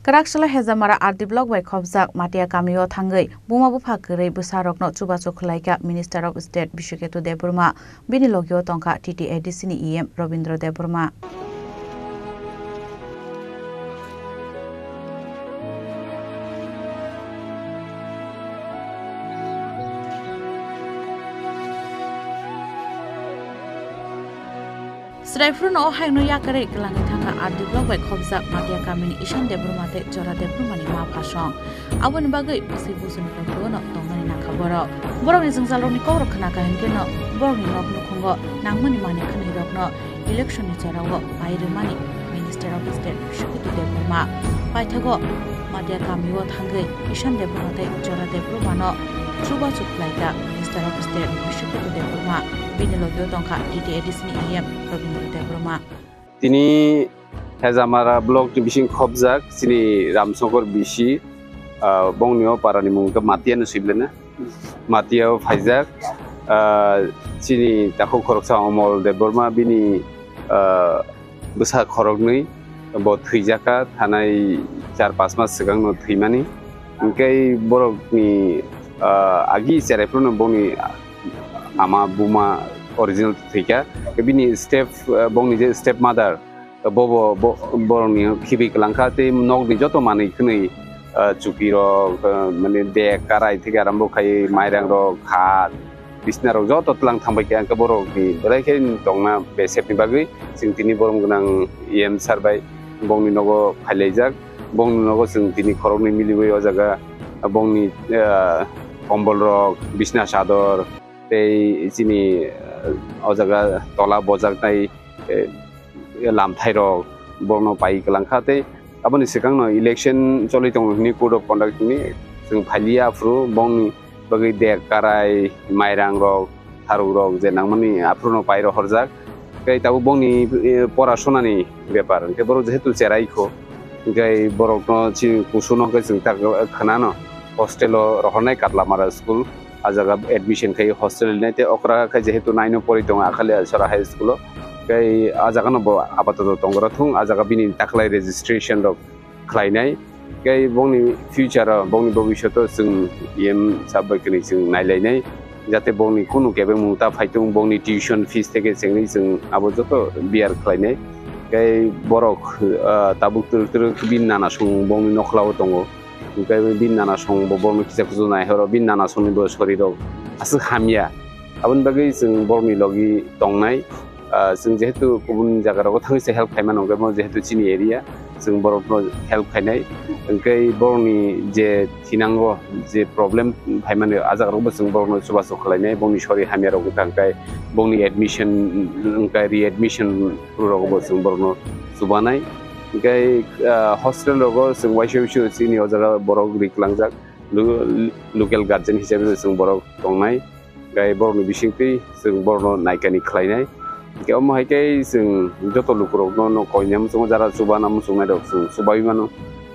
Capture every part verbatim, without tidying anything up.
Kwraksalo Hejamara R D block bai khopjak Matia kamio thangwi buma bupha kwrwi bwsarokno chubachu khwlaikha Minister of State Biswaketu Debbarma, bini logio tongkha T T A D C ni E M Robindra Debbarma. Chwrai phuru no o hayungno yakarwi kwlangwi thangkha R D block bai khopjak Matia kamini Ishan Debbarma tei Jora Debbarmani ma phasong. Aboni bagwi bwswi buchuni logono tongmani nangkha borok. Borokni jwngjalrokni kokrok khwnakha hinkhe no borokni nok nukhungo nangmani manwi khwnwirokno election ni jorao pai rwmani Minister of State Biswaketu Debbarma. Paithago Matia kamio thangwi Ishan Debbarma tei Jora Debbarmano chubachu khwlaikha Minister of State Biswaketu Debbarma, bini logio tongkha T T A D C ni E M Robindra Debbarma. Tini Hejamara block ni bising khopjak chini Ramsongkor bisi, ah, bongni o para ni mung khe Matia no sibelena. Matia o phaijak, ah, chini takhuk khoroksa Omol Debbarma bini, ah, bwsa khoroknwi bo thwijakha thanai char pas mas swkang no thwimani. Hinkhe borok ni, ah, agi cherai phuru no bongni ama buma original thwikha. Bini step, ah, bongni je step mother, bobo bo-, borokni khibi kwlangkha tei nokni joto manwi khwnwi, ah, chukirok, ah, mane dek, karai theke arambo khai mairangrok, khat, bisnarok joto twlang thangbai kha, hwnkhe borokni belai khe tongna besepni bagwi chwng tini borom gwnang E M sir bai bongni nogo phailaijak. Bongni nogo chwng tini khoroknwi miliwi o jaga bongni, ah, kombolrok, bisna chador tei chini, ah, o jaga tola bojaknai, eh, lamthairok borokno pai kwlangkha tei aboni swkangno election choli tongo hwnwi code of conduct hwnwi chwng phailiya, aphuru bongni bagwi dek, karai, mairangrok, tharukrok je nangmani aphuru no pai rohorjak. Tei tabuk bongni, eh, porasonani bepar, hwnkhe borok jehetu cherai kho, hwnkhe borokno chini kusuno hwnkhe chwng tak khwnano hostel o rohornai Katlamara school. Ah jaga admission khai hostel nai tei okra khai jehetu nine o pori tongo Akhalia Sora High School o. Tei ah jaga no bo apatoto tongora thung, ah jaga bini taklai registration rok khlainai. Tei bongni future o, bongni bobishoto chwng E M sir bai kwrwi chwng nailainai. Jate bongni kunu kebengmung ta phaitung, bongni tuition fees theke chengwi chwng abo joto bear khlainai. Tei borok, ah, tabuk twrwk twrwk bini nana song bongni nokhlao tongo. Hwnkhe bini nana song bo borokno kisa kusu naihoro, bini nana songni bo sorirok aswk hamya. Aboni bagwi chwng borokni logi tongnai. Ah, chwng jehetu kubun jagarogo thangwi se help khaimano, hwnkhe bo jehetu chini area, chwng borokno help khainai. Hwnkhe borokni je thinango je problem phaimani, ah jagarokbo chwng borokno chubachu khlainai, bongni sori hamyarok wngkha, hwnkhe bongni admission, hwnkhe readmission rokbo chwng borokno chubanai. Hwnkhe, ah, hostel rogo chwng waisa waisa chini o jaga borok ri kwlangjak, lo-, local guardian hisabe chwng borok tongnai. Hwnkhe borokni bisingtwi chwng borokno naikani khlainai. Hwnkhe omo hai khe chwng joto lukurokno no koina muchungo, jara chubana muchungnai rok chwng chubai mano.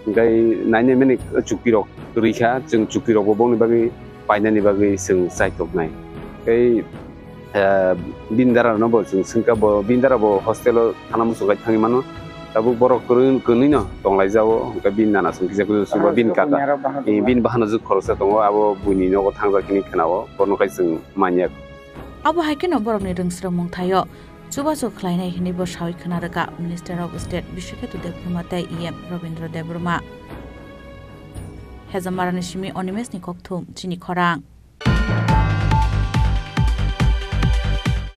Hwnkhe nainai mani chukirok kwrwi kha, chwng chukirokbo bongni bagwi painani bagwi chwng chaitoknai. Tei, eh, bini dara no bo chwng swngkha, bo bini dara bo hostel o thana muchung khai thangwi mano. Tabuk borok kwrwi, kwnwi no tonglaijao, hwnkhe bini nana song kisa kisa suba, bini kaka, eh, bini bahano jwk khoroksa tongo, abo buini nogo thangjak hwnwi khwnao, bono khai chwng manya. Abo hai kheno borokni rwngsrwngmung thaio chubachu khlainai hwnwi bo sawi khwna rwkha Minister of State Biswaketu Debbarma tei E M Robindra Debbarma. Hejamarani simi Animeshni kokthum chini khorang.